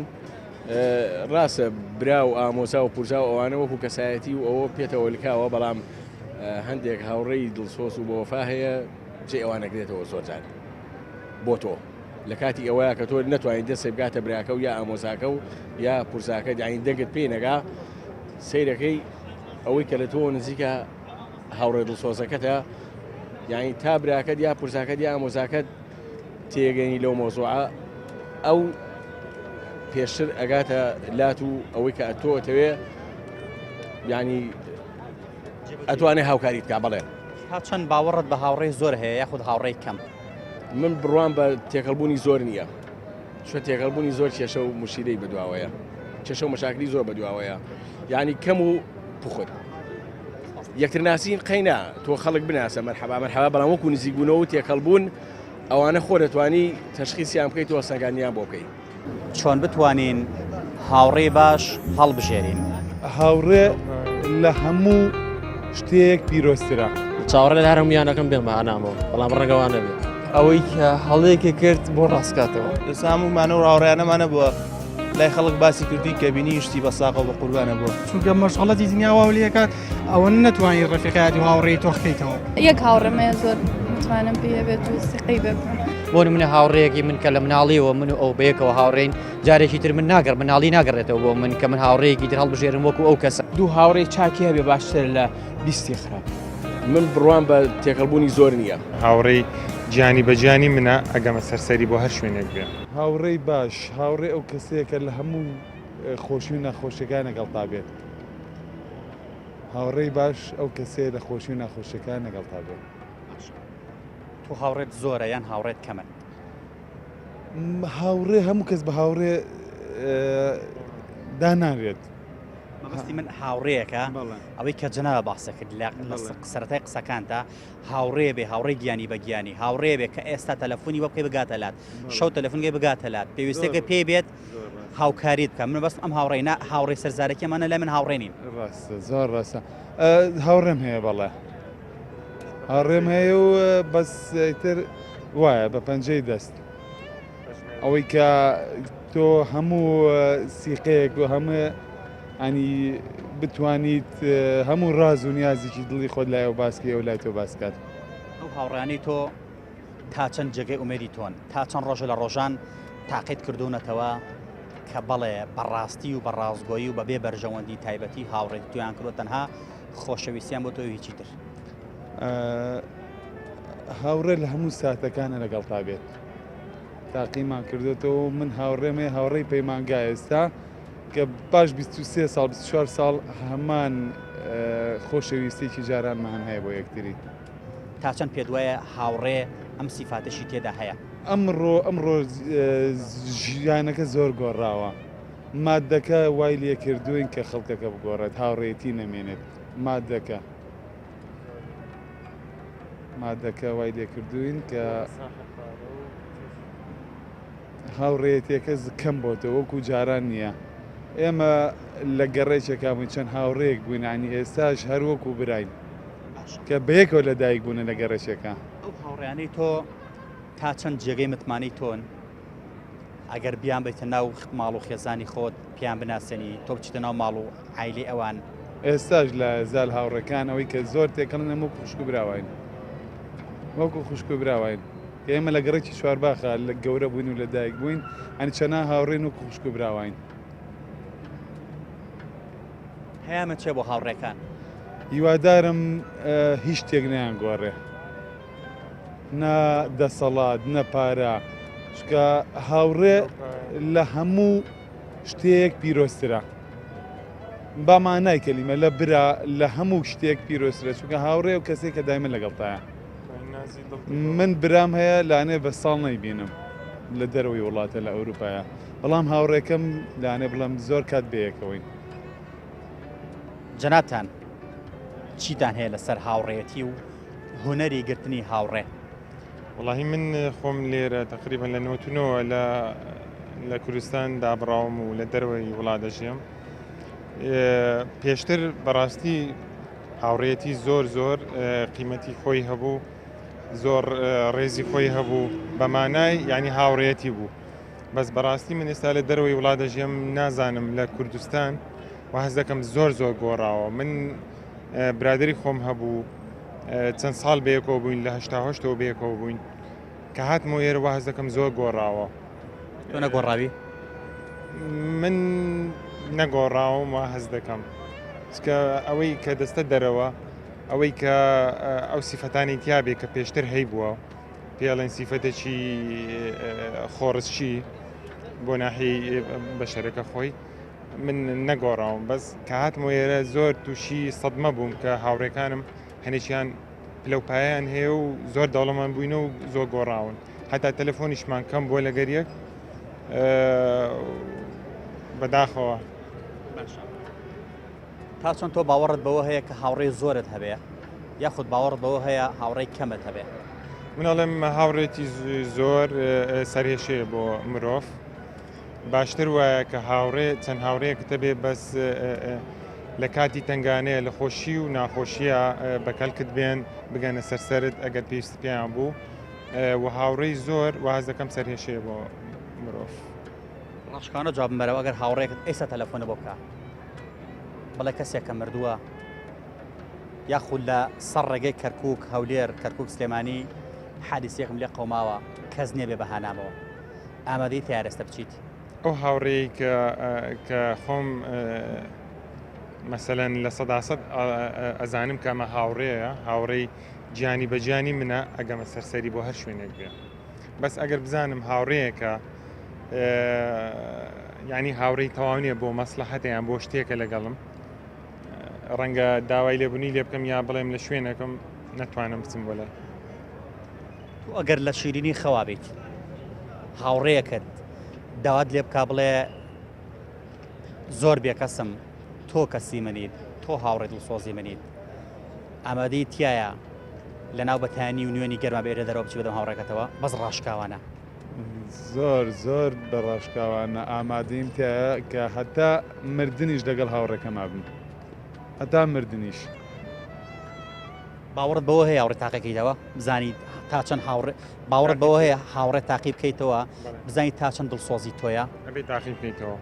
Speaker 9: ڕاستە برا و ئامۆزا و پورزا و ئەوانە وەکو کەسایەتی و ئەوە پێتەوە لکاوە بەڵام هەندێک هاوڕێی دڵسۆز و بەوەفا هەیە جێ ئەوانەگرێتەوە زۆرجار بۆ تۆ لە کاتی ئەوەیە کە تۆ نەتوانین دەستێ بگاتە براکە و یا ئامۆزاکە و یا پورزاکە داین دەنگت پێی نەگا سیرەکەی ئەوەی کە لە تۆ نزیکە هاوڕێ دڵسۆزەکەتە یعنی تا براکەت یا پورزاکەت یا ئامۆزاکەت تێگەنی لەو مۆزوعە ئەو پێشتر ئەگاتە لات و ئەوەی کە تۆ ئەتەوێ ینی ئەتوانێ هاوکاریت کا بەڵێ.
Speaker 1: تا چەند باوەڕت بە هاوڕێی زۆر هەیە یاخود هاوڕێی کەم؟
Speaker 9: من بڕوام بە تێکەڵبوونی زۆر نییە چۆ تێکەڵبوونی زۆر کێشە و مشیلەی بەدواوەیە کێشە و مەشاکلی زۆر بەدواوەیە یعنی کەم و پوخت یەکتر ناسین قەینا تۆ خەڵک بناسە مەرحەبا مەرحەبا بەڵام وەکو نزیکبوونەوە و تێکەڵبوون ئەوانە خۆ دەتوانی تەشخیسیان بکەیت و هەڵسەنگاندنیان بۆ بکەیت.
Speaker 1: چۆن بتوانین هاوڕێی باش هەڵبژێرین؟
Speaker 10: هاوڕێ لە هەموو شتێک پیرۆزترە.
Speaker 5: چاوەڕێ لە هەر هەموویان ئەکەم بێن بە هانامەوە بەڵام ڕەنگە وا نەبێت.
Speaker 6: ئەوەی کە هەڵەیەکی کرد بۆ ڕاستکاتەوە.
Speaker 7: ئێستا هەموومانە و هاوڕێیانەمانە بووە لای خەڵک باسی کردووی کە بینی شتی بە ساقە و بە قوربانە بووە.
Speaker 2: چونکە مەشغەڵەتی دنیا واو لێکات ئەوە نەتوانی ڕەفیقایەتی و هاوڕێی تۆخ کەیتەوە.
Speaker 3: یەک هاوڕێم هەیە زۆر متمانەم پێی هەبێت و سیقەی بێ بکەم.
Speaker 8: بۆ نمونە هاوڕێیەکی من کە لە مناڵیەوە من و ئەو بەیەکەوە هاوڕێین جارێکی تر من ناگەڕ مناڵی ناگەڕێتەوە بۆ من کە من هاوڕێیەکی تر هەڵبژێرم وەکو ئەو کەسە.
Speaker 6: دوو هاوڕێی چاکی هەبێ باشترە لە بیستی خراپ.
Speaker 9: من بڕوام بە تێکەڵبوونی زۆر نییە.
Speaker 4: هاوڕێی گیانی بە گیانی منە ئەگەمە سەر سەری بۆ هەر شوێنێک بێ.
Speaker 10: هاوڕێی باش هاوڕێ ئەو کەسەیە کە لە هەموو خۆشی و ناخۆشیەکان لەگەڵتا بێت. هاوڕێی باش ئەو کەسەیە لە خۆشی و ناخۆشیەکان لەگەڵتا بێت.
Speaker 1: باشە تۆ هاوڕێت زۆرە یان هاوڕێت کەمن؟
Speaker 10: هاوڕێ هەموو کەس بە هاوڕێ دانانرێت.
Speaker 1: مەبەستی من هاوڕێیەکە ئەوەی کە جەنابە باسە کرد لە سەرەتای قسەکانتا هاوڕێ بێ هاوڕێ گیانی بە گیانی هاوڕێ بێ کە ئێستا تەلەفۆنی بۆ بکەی بگاتە لات شەو تەلەفۆنگەی بگاتە لات پێویستەکە پێی بێت هاوکاریت بکە من بەس ئەم هاوڕێ نا هاوڕێ سەرزارەکیمانە لای من هاوڕێ نین.
Speaker 10: ڕاستە زۆر ڕاستە هاوڕێم هەیە بەڵێ هاوڕێم هەیە و بەس ئیتر وایە بە پەنجەی دەست ئەوەی کە تۆ هەموو سیقەیەک و هەموو ئەنی بتوانیت هەموو ڕاز و نیازێکی دڵی خۆت لای ئەو باسکەی ئەو لای تۆ باسکات.
Speaker 1: ئەو هاوڕێیانەی تۆ تا چەند جێگەی ئومێدی تۆن؟ تا چەند ڕۆژە لە ڕۆژان تاقیت کردوونەتەوە کە بەڵێ بە ڕاستی و بە ڕاستگۆیی و بەبێ بەرژەوەندی تایبەتی هاوڕێتی تۆیان کردووە تەنها خۆشەویستیان بۆ تۆ و هیچی تر؟
Speaker 10: هاوڕێ لە هەموو ساتەکانە لەگەڵتا بێت تاقیمان کردوێتەوە من هاوڕێم هەیە هاوڕێی پەیمانگا ئێستا کە پاش 23 ساڵ 24 ساڵ هەمان خۆشەویستێکی جارانمان هەیە بۆ یەکتری.
Speaker 1: تا چەند پێت وایە هاوڕێ ئەم سیفاتەشی تێدا هەیە؟
Speaker 10: ئەمڕۆ ئەمڕۆ ژیانەکە زۆر گۆڕاوە مادەکە وای لێکردوین کە خەڵکەکە بگۆڕێت هاوڕێتی نەمێنێت مادەکە مادەکە وای لێکردوین کە هاوڕێیەتیەکە کەم بۆتەوە وەکو جاران نییە ئێمە لە گەڕێکێکا بووین چەند هاوڕێیەک بووین ینی ئێستاش هەر وەکو براین کە بەیەکەوە لە دایک بوونە لە گەڕێکێکا.
Speaker 1: ئەو هاوڕێیانەی تۆ تا چەند جێگەی متمانەی تۆن ئەگەر بیان بیتە ناو ماڵ و خێزانی خۆت پیان بناسێنی تۆ بچیتە ناو ماڵ و عایلەی ئەوان؟
Speaker 10: ئێستاش لە زال هاوڕێکان ئەوەی کە زۆر تێکەڵن ئێمە وەکو خوشک و براواین وەکو خوشک و براواین کە ئێمە لە گەڕەکی چوارباخە لە گەورە بووین و لە دایک بووین ئەنی چەنا هاوڕێن وەکو خوشک و براواین.
Speaker 1: پەیامت چیە بۆ هاوڕێکان؟
Speaker 10: هیوادارم هیچ شتێک نەیانگۆڕێ نە دەسەڵات نە پارە چونکە هاوڕێ لە هەموو شتێک پیرۆزترە با مانای کەلیمە لە برا لە هەموو شتێک پیرۆزترە چونکە هاوڕێ و کەسێک کە دایمە لەگەڵتایە من برام هەیە لانێ بە ساڵ نەیبینم لە دەرەوەی وڵاتە لە ئەوروپایە بەڵام هاوڕێکەم لانێ بڵێم زۆر کات بەیەکەوەین.
Speaker 1: جەنابتان چیتان هەیە لەسەر هاوڕێیەتی و هونەری گرتنی هاوڕێ؟
Speaker 4: وەڵاهی من خۆم لێرە تقریبا لە نۆتونەوە لە لە کوردستان دابڕاوم و لە دەرەوەی وڵات دەژیم. پێشتر بەڕاستی هاوڕێتی زۆر زۆر قیمەتی خۆی هەبوو زۆر ڕێزی خۆی هەبوو بەمانای ینی هاوڕێتی بوو بەس بەڕاستی من ئێستا لە دەرەوەی وڵات دەژێم نازانم لە کوردستان و هەز دەکەم زۆر زۆر گۆڕاوە من برادری خۆم هەبوو چەند ساڵ بەیەکەوە بووین لە هەشتاهشتەوە بەیەکەوە بووین کە هاتمەوە ئێرە وا هەست دەکەم زۆر گۆڕاوە.
Speaker 1: تۆ نەگۆڕاوی؟
Speaker 4: من نەگۆڕاوم وا هەست دەکەم چکە ئەوەی کە دەستە دەرەوە ئەوەی کە ئەو سیفەتانی تیاابێ کە پێشتر هەیبووە پێڵێن سیفەتێکی خۆڕسچی بۆ ناحی بەشەرەکە خۆی من نەگۆڕاوم بەس کە هاتمەوە ئێرە زۆر تووشی سەدمە بووم کە هاوڕێکانم هەنێکیان پلە و پایەیان هەیە و زۆر دەوڵەمەند بووینە و زۆر گۆڕاون هەتا تەلەفۆنیشمان کەم بووە لەگەر یەک بەداخەوە.
Speaker 1: تا چۆن تۆ باوەڕت بەوە هەیە کە هاوڕێی زۆرت هەبێ یاخود باوەڕت بەوە هەیە هاوڕێی کەمت هەبێ؟
Speaker 4: من ئەڵێم هاوڕێتی زۆر سەرهێشەیە بۆ مرۆڤ باشتر وایە کە هاوڕێ چەند هاوڕێیەکت هەبێ بەس لە کاتی تەنگانەیە لە خۆشی و ناخۆشیە بە کەلکت بێن بگەنە سەر سەرت ئەگەر پێویست پێیان بوو و هاوڕێی زۆر واز دەکەم سەرهێشەیە بۆ مرۆڤ.
Speaker 1: ڕاشکاوانە جوابم بەرەوە ئەگەر هاوڕێکت ئێستا تەلەفۆنە بۆ بکە بڵێ کەسێک کە مردووە یاخود لە سەر ڕێگەی کەرکک هەولێر کەرکک سلێمانی حادیسێکم لێ قەوماوە کەس نییە بێ بەهانامەوە ئامادەی تیارەستە بچیت؟
Speaker 4: ئەو هاوڕێی کە کە خۆم مەسەلەن 100% ئەزانم کە ئەمە هاوڕێیە هاوڕێی گیانی بە گیانی منە ئەگەمە سەرسەری بۆ هەر شوێنێک بێ بەس ئەگەر بزانم هاوڕێیەکە ینی هاوڕێی تەواو نییە بۆ مەسلحەتیان بۆ شتێکە لەگەڵم ڕەنگە داوای لێبوونی لێ بکەم یا بڵێم لە شوێنەکەم نەتوانم بچم بۆ لای
Speaker 1: تۆ ئەگەر لە شیرینی خەوا بیت هاوڕێیەکەت داوات لێ بکا بڵێ زۆر بێکەسم تۆ کەسی منیت تۆ هاوڕێ دڵسۆزی منیت ئامادەی تایە لە ناو بەتانی و نوێنی گەرما بێرە دەرەوە بچی بەدەم هاوڕێکەتەوە بەس ڕاشکاوانە
Speaker 10: زۆر زۆر بە ڕاشکاوانە ئامادەیم تایە کە هەتا مردنیش لەگەڵ هاوڕێکەما بم هەتا مردنیش.
Speaker 1: باوەڕت بەوە هەیە هاوڕێ تاقیکەیتەوە بزانیت تا چەند هاوڕێ باوەڕت بەوە هەیە هاوڕێ تاقی بکەیتەوە بزانیت تا چەند دڵسۆزی تۆیە؟
Speaker 4: ئەبێ تاقی بکەیتەوە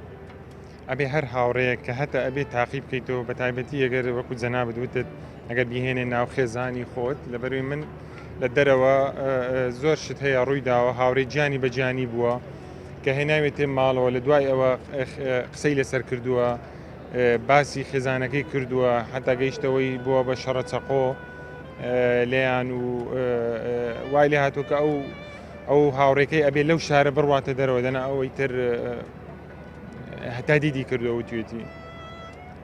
Speaker 4: ئەبێ هەر هاوڕێیەک کە هەتە ئەبێ تاقی بکەیتەوە بە تایبەتی ئەگەر وەکو جەنابت وتت ئەگەر بیهێنێ ناو خێزانی خۆت لەبەروی من لە دەرەوە زۆر شت هەیە ڕووی داوە هاوڕێ گیانی بە گیانی بووە کە هێناوێتێ ماڵەوە لە دوای ئەوە قسەی لەسەر کردووە باسی خێزانەکەی کردووە هەتا گەیشتەوەی بووە بە شەڕە چەقۆ لێیان و وای لێ هاتووە کە ئەو ئەو هاوڕێکەی ئەبێ لەو شارە بڕواتە دەرەوە دەنا ئەوەی تر هەتا دیدی کردووە وتوێتی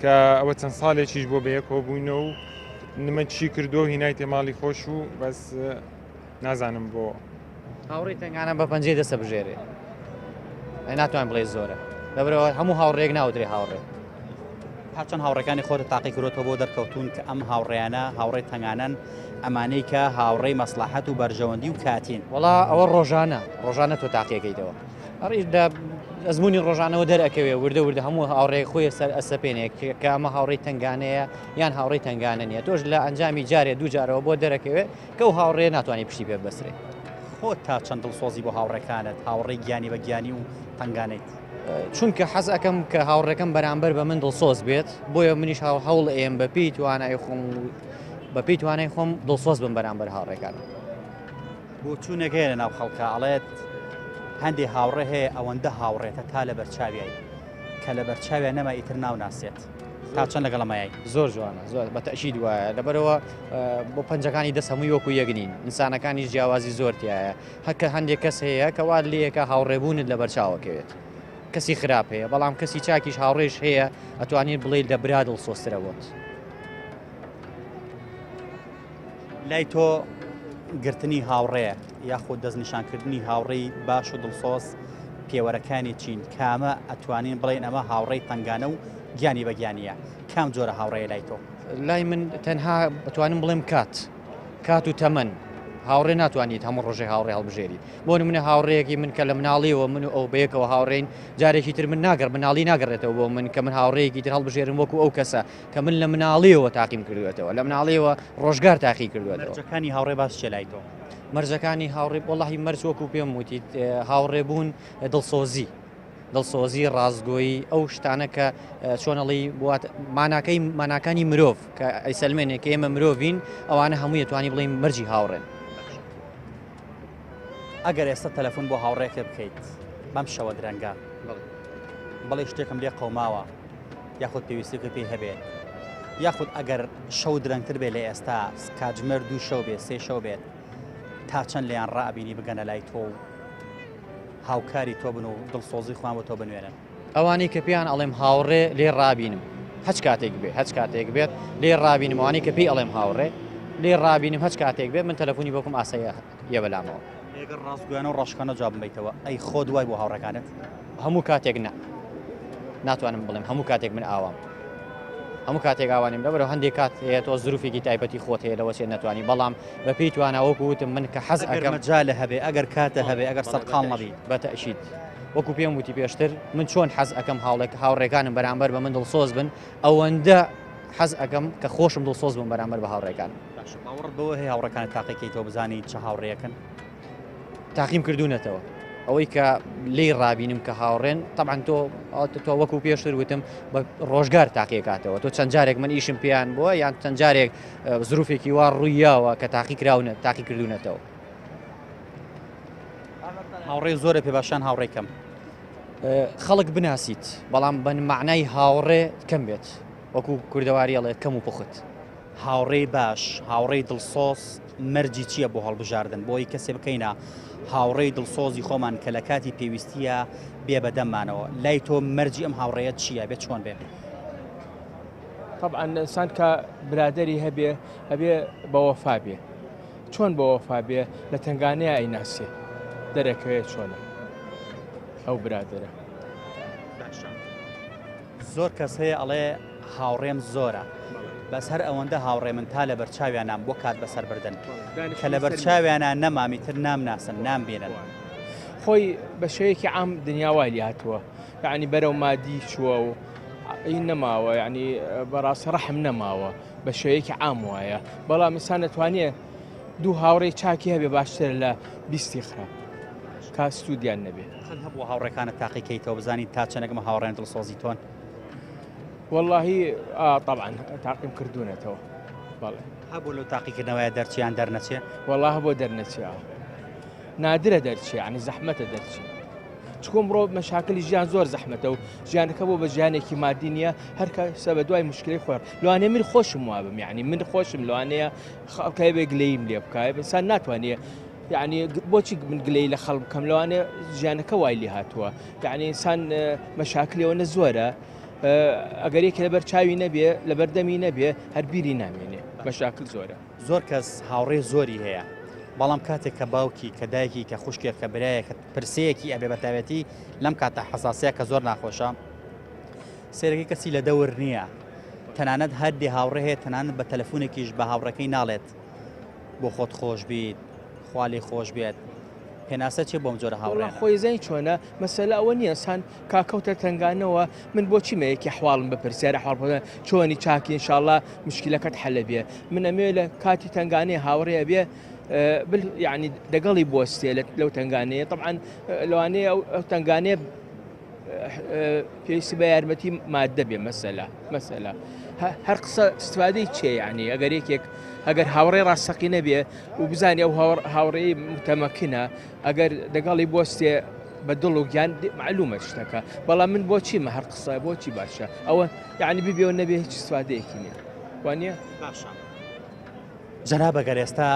Speaker 4: کە ئەوە چەند ساڵێکیش بۆ بەیەکەوە بووینە و نمە چی کردو هینایتێ ماڵی خۆش و بەس نازانم بۆ.
Speaker 8: هاوڕێی تەنگانە بە پەنجەی دەستە بژێرێ ئەی ناتوان بڵێ زۆرە لەبەرەوە هەموو هاوڕێک ناوترێ هاوڕێ.
Speaker 1: تا چەند هاوڕێکانی خۆتە تاقی کرۆتەوە بۆ دەرکەوتون کە ئەم هاوڕێیانە هاوڕێی تەنگانەن ئەمانەی کە هاوڕێی مەسڵەحەت و بەرژەوەندی و کاتین.
Speaker 8: وەڵا ئەوە ڕۆژانە ڕۆژانە تۆ تاقیەکەیتەوە ئەڕیش لە ئەزمموی ڕۆژانەوە دەرەکەوێ وردە وردە هەموو هاوڕێ خۆی سەر ئەسەپێنێک کە ئەمە هاوڕێی تەنگانەیە یان هاوڕێی تەنگانە نیە تۆش لە ئەنجامی جارێ دوو جارەوە بۆ دەرەکەوێ کە ئەو هاوڕێیە ناتوانانی پشتی پێ ببەسترێ.
Speaker 1: خۆت تا چەند دڵسۆزی بۆ هاوڕێکانت، هاوڕێی گیانی بە گیانی و تەنگانەیت؟
Speaker 8: چونکە حەز ئەکەم کە هاوڕێکەم بەرامبەر بە من دڵسۆز بێت، بۆیە منیش هەوڵ ئەیەم بە پێی توانای خۆم و بە پێی توانای خۆم دڵسۆز بم بەرامبەر هاوڕێکانم.
Speaker 1: بۆچوونێک هەیە لەناو خەڵکا ئەڵێت هەندێ هاوڕێ هەیە ئەوەندە هاوڕێتە تا لەبەرچاویای کە لەبەرچاویا نەما ئیتر ناوناسێت.
Speaker 8: تا چەند لەگەڵ ئەمەیای؟ زۆر جوانە زۆر بە تەئکید وایە لەبەرەوە بۆ پەنجەکانی دەست هەمووی وەکو یەک نین ئینسانەکانیش جیاوازی زۆر تایە هەکە هەندێک کەس هەیە کەوا لەیەکە هاوڕێبوونت لەبەر چاوەکەوێت کەسی خراپ هەیە بەڵام کەسی چاکیش هاوڕێش هەیە ئەتوانین بڵێ لە برا دڵسۆزترە بۆت.
Speaker 1: لای تۆ گرتنی هاوڕێ یاخود دەستنیشانکردنی هاوڕێی باش و دڵسۆز پێوەرەکانی چین؟ کامە ئەتوانین بڵێین ئەمە هاوڕێی تەنگانە و گیانی بە گیانیە؟ کام جۆرە هاوڕێیە لای تۆ؟
Speaker 8: لای من تەنها ئەتوانم بڵێم کات، کات و تەمەن. هاوڕێ ناتوانیت هەموو ڕۆژێ هاوڕێ هەڵبژێریت بۆ نمونە هاوڕێیەکی من کە لە مناڵیەوە من و ئەو بەیەکەوە هاوڕێین جارێکی تر من ناگەڕ مناڵی ناگەڕێتەوە بۆ من کە من هاوڕێیەکی تر هەڵبژێرم وەکو ئەو کەسە کە من لە مناڵیەوە تاقیم کردوێتەوە لە مناڵیەوە ڕۆژگار تاقی کردوێتەوە.
Speaker 1: مەرجەکانی هاوڕێ باش چیە لای تۆ؟
Speaker 8: مەرجەکانی هاوڕێ وەڵاهی مەرج وەکو پێم وتیت هاوڕێ بوون دڵسۆزی دڵسۆزی ڕاستگۆیی ئەو شتانە کە چۆنەڵی بوات ماناکەی ماناکانی مرۆڤ کە ئەیسەلمێنێ کە ئێمە مرۆڤین ئەوانە هەمووی توانی بڵین مەرجی هاوڕێن.
Speaker 1: ئەگەر ئێستا تەلەفۆن بۆ هاوڕێکە بکەیت بەم شەوە درەنگە بەڵێ شتێکم لێ قەوماوە یاخود پێویستێکە پێی هەبێت یاخود ئەگەر شەو درەنگتر بێت لە ئێستا کاتژمێر دوو شەو بێت سێ شەو بێت تا چەند لێیان ڕابینی بگەنە لای تۆ و هاوکاری تۆ بن و دڵسۆزی خۆیان بۆ تۆ بنوێنن.
Speaker 8: ئەوانەی کە پێیان ئەڵێم هاوڕێ لێ ڕابینم هەچ کاتێک بێ هەچ کاتێک بێت لێ ڕابینم ئەوانەی کە پێی ئەڵێم هاوڕێ لێ ڕابینم هەچ کاتێک بێت من تەلەفۆنی بۆکم ئاساییە یە بەلامەوە.
Speaker 1: ئەگەر ڕاستگۆیانە و ڕاشکانە جوابم بەیتەوە ئەی خۆت وای بۆ هاوڕێکانت؟
Speaker 8: هەموو کاتێک نا ناتوانم بڵێم هەموو کاتێک من ئاوام هەموو کاتێک ئاوانیم لەبەرەوە هەندێک کات هەیە تۆ زروفێکی تایبەتی خۆت هەیە لەوە چێ نەتوانی بەڵام بە پێی توانا وەکو وتم من کە حەز
Speaker 1: ئەگەر
Speaker 8: ئەکەم
Speaker 1: مەجالە هەبێ ئەگەر کاتە هەبێ ئەگەر سەرقاڵ نەبی.
Speaker 8: بە تەئکید وەکو پێم وتی پێشتر من چۆن حەز ئەکەم هاوڵێک هاوڕێکانم بەرامبەر بە من دڵسۆز بن ئەوەندە حەز ئەکەم کە خۆشم دڵسۆز بم بەرامبەر بە هاوڕێکانم.
Speaker 1: باشە باوەڕت بەوە هەیە هاوڕێکانت تاقیکەیتەوە بزانی چ هاوڕێیەکن؟
Speaker 8: تاقیم کردوونەتەوە ئەوەی کە لێی ڕابینم کە هاوڕێن تەبعەن تۆ تۆ وەکو پێشتر وتم بە ڕۆژگار تاقیەکاتەوە تۆ چەند جارێک من ئیشم پێیان بووە یان چەند جارێک زروفێکی وا ڕوویاوە کە تاقی کراونە تاقی کردوونەتەوە.
Speaker 1: هاوڕێ زۆرە پێ باشان هاوڕێ کەم.
Speaker 8: خەڵک بناسیت بەڵام بە مەعنای هاوڕێ کەم بێت وەکو کوردەواری ئەڵێت کەم و پوخت.
Speaker 1: هاوڕێی باش، هاوڕێی دڵسۆز مەرجی چییە بۆ هەڵبژاردن؟ بۆ ئەوەی کەسێ بکەینە هاوڕێی دڵسۆزی خۆمان کە لە کاتی پێویستییە بێ بە دەممانەوە، لای تۆ مەرجی ئەم هاوڕێیە چییە؟ بێ چۆن بێ؟
Speaker 9: تەبعەن ئینسان کە برادەری هەبێ ئەبێ بەوەفا بێ چۆن بەوەفا بێ لە تەنگانەیە ئەیناسێ دەرەکەوێ چۆنە ئەو برادەرە.
Speaker 1: باشە زۆر کەس هەیە ئەڵێ هاوڕێم زۆرە بەس هەر ئەوەندە هاوڕێ من تا لەبەر چاویانام بۆ کات بەسەر بردن کە لەبەر چاویانە نەمامی تر نامناسن نامبینن.
Speaker 9: خۆی بە شێوەیەکی عام دنیا وای لێ هاتووە یعنی بەرەو مادی چووە و این نەماوە یعنی بەڕاست ڕەحم نەماوە بە شێوەیەکی عام وایە بەڵام ئینسان دەتوانێت دوو هاوڕێی چاکی هەبێ باشترە لە بیستی خراپ کا سوودیان نەبێ.
Speaker 1: قەت هەبووە هاوڕێکانت تاقی کەیتەوە بزانی تا چەنەک ئەمە هاوڕێن دڵسۆزی تۆن؟
Speaker 9: وەڵاهی ئا تەبعەن تاقیم کردوونەتەوە بەڵێ.
Speaker 1: هەبوو لەو تاقیکردنەوەیە دەرچێ یان دەرنەچێ؟
Speaker 9: وەڵا هەبووە دەرنەچێ ئا. نادرە دەرچێ یعنی زەحمەتە دەرچێ. چکۆ مرۆ مەشاکلی ژیان زۆر زەحمەتە و ژیانەکە بۆ بە ژیانێکی مادی نییە هەر کەسە بە دوای مشکلی خۆر لەوانەیە من خۆشم وابم یعنی من خۆشم لەوانەیە خەڵکای بێ گلەییم لێ بکە ئینسان ناتوانێ یعنی بۆچی من گلەی لە خەڵک بکەم لەوانەیە ژیانەکە وای لێ هاتووە یعنی ئینسان مەشاکلیەوە نە زۆرە ئەگەر یەکێ لەبەر چاوی نەبێ لەبەر دەمی نەبێ هەر بیری نامێنێ مەشاکل زۆرە.
Speaker 1: زۆر کەس هاوڕێ زۆری هەیە بەڵام کاتێک کە باوکی کە دایکی کە خوشکێک کە برایەک کە پرسەیەکی ئەبێ بەتایبەتی لەم کاتە حەساسەیە کە زۆر ناخۆشە سەیرەکەی کەسی لە دەور نییە تەنانەت هەردێ هاوڕێ هەیە تەنانەت بە تەلەفونێکیش بە هاوڕێکەی ناڵێت بۆ خۆت خۆش بیت خوا لێ خۆش بێت پێناسە چیە بۆم جۆرە هاوڕێیانە؟
Speaker 9: خۆی زانی چۆنە مەسەلە ئەوە نییە سان کاکەوتە تەنگانەوە من بۆچی مەیەکی حواڵم بە پرسیارە حواڵ چۆنی چاکی انشاءاللە مشکلەکەت حەلە بێ من ئەمێ لە کاتی تەنگانەی هاوڕێ ئەبێ بل یعنی دەگەڵی بۆستێ لەو تەنگانەیە طبعا لەوانەیە ئەو تەنگانەیە پێویستی بە یارمەتی مادە بێ مەسەلە مەسەلە هەر قسە استفادەی چێ یعنی ئەگەر یەکێک ئەگەر هاوڕێ ڕاستەقی نەبێ و بزانانی ئەو هاوڕێی متەمەکنە ئەگەر دەگەڵی بۆستێ بە دڵ و گیان معلومە شتەکە بەڵام من بۆچی مە هەر قسە بۆچی باشە ئەوە یعنی ببێ و نەبێ هیچ استفادەیەکی نییە وانە
Speaker 1: باشە جەنابە گەر ئێستا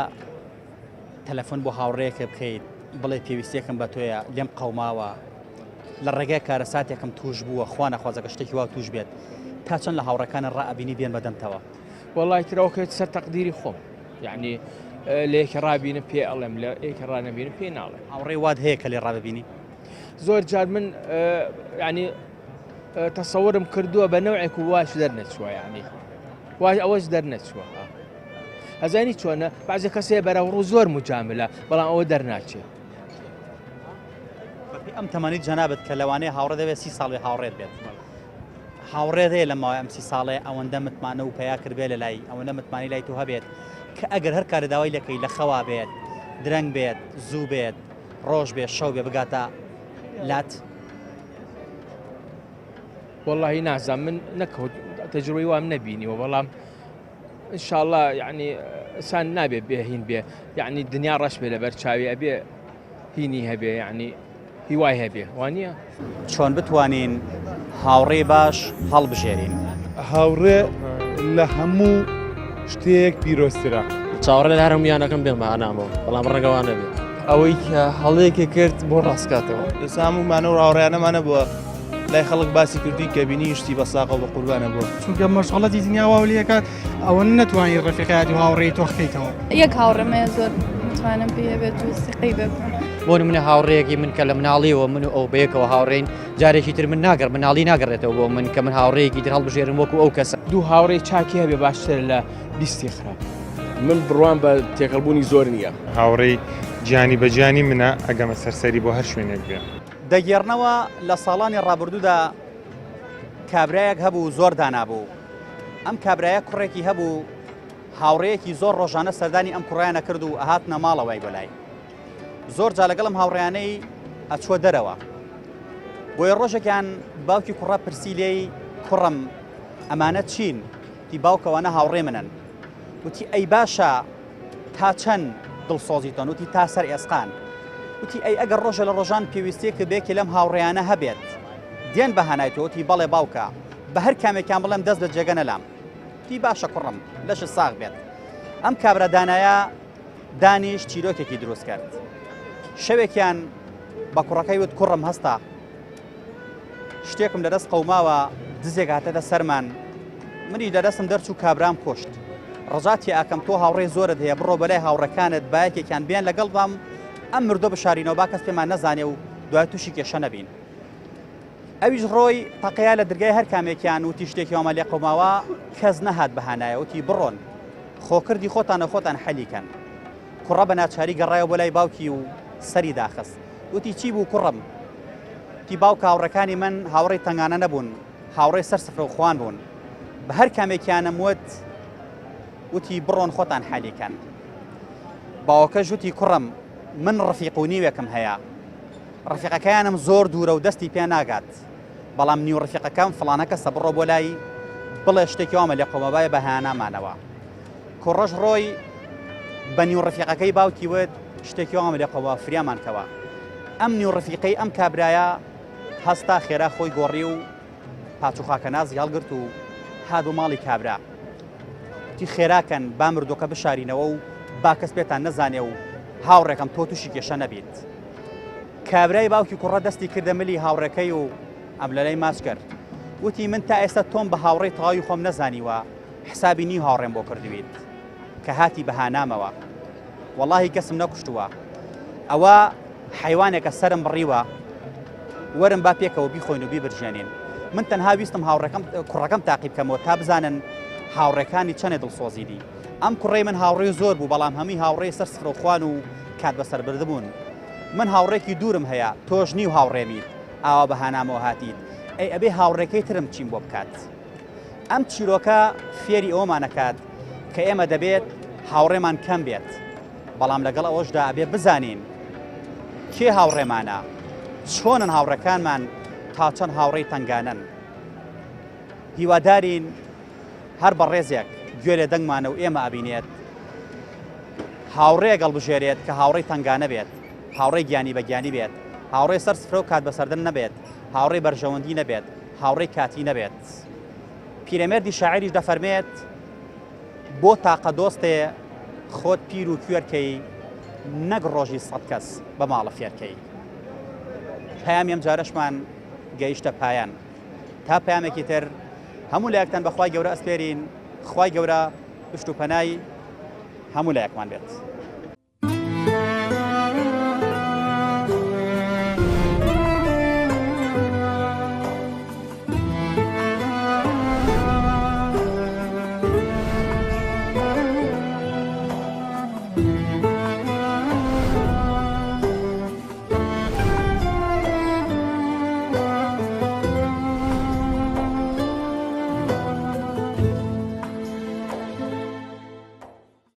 Speaker 1: تەلەفۆن بۆ هاوڕێیەکە بکەیت بڵێ پێویستیەکەم بە تۆیە لێم قەوماوە لە ڕێگای کارەساتێکم توش بووە خوا نەخوازەکە شتێکی وا توش بێت تا چەند لە هاوڕەکانە ڕائبینی بێن بەدەمتەوە
Speaker 9: وەڵای ترەوەکەوێت سەر تەقدیری خۆم یعنی لە یەکێ ڕابینم پێ ئەڵێم لە یەکێ ڕانەبینم پێی ناڵێم
Speaker 1: هاوڕێی وات هەیە کە لێ ڕاببینی
Speaker 9: زۆر جار من یعنی تەسەورم کردووە بە نەوعێک و واش دەرنەچووە یعنی وای ئەوەش دەرنەچووە.
Speaker 11: ئەزانی چۆنە بەعزێ کەس هەیە بەرەوڕوو زۆر موجاملە بەڵام ئەوە دەرناچێ.
Speaker 1: بەپێی ئەم تەمەنەی جەنابت کە لەوانەیە هاوڕێ دەبێت سی ساڵ بێ هاوڕێت بێت هاوڕێت هەیە لە ماوەی ئەم سی ساڵەیە ئەوەندە متمانە و پەیا کردبێ لە لای ئەوەندە متمانەی لای تۆ هەبێت کە ئەگەر هەر کارە داوای لەکەی لە خەوا بێت درەنگ بێت زوو بێت ڕۆژ بێت شەو بێ بگاتە لات؟
Speaker 11: وەڵاهی نازانم من نەکەوت تەجروبەی وام نەبینیوە بەڵام انشاءاللە یعنی ئینسان نابێ بێ هین بێ یعنی دنیا ڕەش بێ لەبەر چاوی ئەبێ هینی هەبێ یعنی هیوای هەبێ وانە؟
Speaker 1: چۆن بتوانین هاوڕێی باش هەڵبژێرین؟
Speaker 10: هاوڕێ لە هەموو شتێک پیرۆزترە.
Speaker 5: چاوەڕێ لە هەر هەموویانەکەم بێن بە هانامەوە بەڵام ڕەنگە وا نەبێ.
Speaker 6: ئەوەی کە هەڵەیەکی کرد بۆ ڕاستکاتەوە.
Speaker 7: ئێستا هەموومان و هاوڕێیانەمانە بووە لای خەڵک باسی کردووی کە بینی شتی بە ساقە و بە قوربانە بووە.
Speaker 2: چونکە مەشغەڵەتی دنیا واو لێکات ئەوە نەتوانی ڕەفیقایەتی و هاوڕێی تۆخ کەیتەوە.
Speaker 3: یەک هاوڕێم هەیە زۆر متمانەم پێی هەبێت و سیقەی بێ بکەم.
Speaker 8: بۆ نمونە هاوڕێیەکی من کە لە مناڵیەوە من و ئەو بەیەکەوە هاوڕێین جارێکی تر من ناگەڕ مناڵی ناگەڕێتەوە بۆ من کە من هاوڕێیەکی تر هەڵبژێرم وەکو ئەو کەسە.
Speaker 11: دوو هاوڕێی چاکی هەبێ باشترە لە بیستی خراپ.
Speaker 9: من بڕوام بە تێکەڵبوونی زۆر نییە.
Speaker 4: هاوڕێی گیانی بە گیانی منە ئەگەمە سەر سەری بۆ هەر شوێنێک بێ.
Speaker 1: دەگێڕنەوە لە ساڵانی ڕابردوودا کابرایەک هەبوو زۆر دانا بوو. ئەم کابرایە کوڕێکی هەبوو هاوڕێیەکی زۆر ڕۆژانە سەردانی ئەم کوڕیان ئەکرد و ئەهاتنە ماڵەوەی بۆ لای. زۆر جا لەگەڵم هاوڕێیانەی ئەچووە دەرەوە. بۆیە ڕۆژێکیان باوکی کوڕە پرسی لێی کوڕم ئەمانە چین؟ وتی باوکە ئەوانە هاوڕێ منن. وتی ئەی باشە تا چەند دڵسۆزی تۆن؟ وتی تا سەر ئێسقان. وتی ئەی ئەگەر ڕۆژە لە ڕۆژان پێویستیەکە بێکی لەم هاوڕێیانە هەبێت دێن بە هانای تۆ؟ وتی بەڵێ باوکە بە هەر کامێکیان بڵێم دەست لە جێگە نەلام. وتی باشە کوڕم لەشت ساغ بێت. ئەم کابرا دانایە دانیش چیرۆکێکی دروست کرد. شەوێکیان بە کوڕەکەی وت کوڕم هەستە شتێکم لەدەست قەوماوە دزێک هاتەتە سەرمان منیش لەدەستم دەرچوو کابرام کوشت ڕەجا تێئەکەم تۆ هاوڕێی زۆرت هەیە بڕۆ بەلای هاوڕێکانت با یەکێکیان بێن لەگەڵ بام ئەم مردۆ بشارینەوە با کەس پێمان نەزانێ و دوای تووشی کێشە نەبین. ئەویش ڕۆی تەقەیا لە درگای هەر کامێکیان وتی شتێکی وامان لێ قەوماوە کەس نەهات بە هانایە وتی بڕۆن خۆکردی خۆتانە خۆتان حەلی کەن. کوڕە بە ناچاری گەڕایەوە بۆ لای باوکی و سەری داخست وتی چی بوو کوڕم؟ وتی باوکە هاوڕێکانی من هاوڕێی تەنگانە نەبوون هاوڕێی سەر سفرە و خوان بوون بە هەر کامێکیانم وت وتی بڕۆن خۆتان حەلی کەن. باوەکەش وتی کوڕم من ڕەفیق و نیوێکم هەیە ڕەفیقەکەیانم زۆر دوورە و دەستی پێ ناگات بەڵام نیو ڕەفیقەکەم فڵانە کەسە بڕۆ بۆ لای بڵێ شتێکی وامە لێ قەومابایە بە هانامانەوە کوڕەش ڕۆی بە نیو ڕەفیقەکەی باوکی وت شتێکی وامە لێ قەوما فریامان کەوە ئەم نیو ڕەفیقەی ئەم کابرایە هەستا خێرا خۆی گۆڕی و پاچ و خاکەنازی هەڵگرت و هات بۆ ماڵی کابرا وتی خێراکەن با مردووەکە بشارینەوە و با کەس پێتان نەزانێ و هاوڕێکەم تۆ تووشی کێشە نەبیت. کابرای باوکی کوڕە دەستی کردە ملی هاوڕێکەی و ئەملەلای ماچ کرد. وتی من تا ئێستا تۆم بە هاوڕێی تەواوی خۆم نەزانیوە، حسابی نیو هاوڕێم بۆ کردویت کە هاتی بە هانامەوە. وەڵاهی کەسم نەکوشتووە. ئەوە حەیوانێکە سەرم بڕیوە، وەرن با پێکەوە بیخۆین و بیبرژێنین. من تەنها ویستم هاوڕێکەم کوڕەکەم تاقی بکەمەوە تا بزانن هاوڕێکانی چەنێ دڵسۆزی دی. ئەم کوڕەی من هاوڕێی زۆر بوو بەڵام هەمووی هاوڕێی سەر سفرەوخوان و کات بەسەربردبوون. من هاوڕێکی دوورم هەیە تۆش نیو هاوڕێمیت ئاوا بە هانامەوە هاتیت ئەی ئەبێ هاوڕێکەی ترم چیم بۆ بکات؟ ئەم چیرۆکە فێری ئەوەمان ئەکات کە ئێمە دەبێت هاوڕێمان کەم بێت بەڵام لەگەڵ ئەوەشدا ئەبێ بزانین کێ هاوڕێمانە چۆنن هاوڕێکانمان تا چەند هاوڕێی تەنگانەن هیوادارین هەر بەڕێزێک گوێ لە دەنگمانە و ئێمە ئەبینێت هاوڕێیەک هەڵبژێرێت کە هاوڕێی تەنگانە بێت، هاوڕێی گیانی بە گیانی بێت، هاوڕێی سەر سفرە و کات بەسەردن نەبێت، هاوڕێی بەرژەوەندی نەبێت، هاوڕێی کاتی نەبێت. پیرەمێردی شاعیریش دەفەرمێت، بۆ تاقە دۆستێ خۆت پیر و کوێر کەی، نەک ڕۆژی سەت کەس بە ماڵە فێر کەی. پەیامی ئەمجارەشمان گەیشتە پایان. تا پەیامێکی تر هەموو لایەکتان بە خوای گەورە ئەسپێرین، خوای گەورە پشت و پەنای هەموو لایەکمان بێت.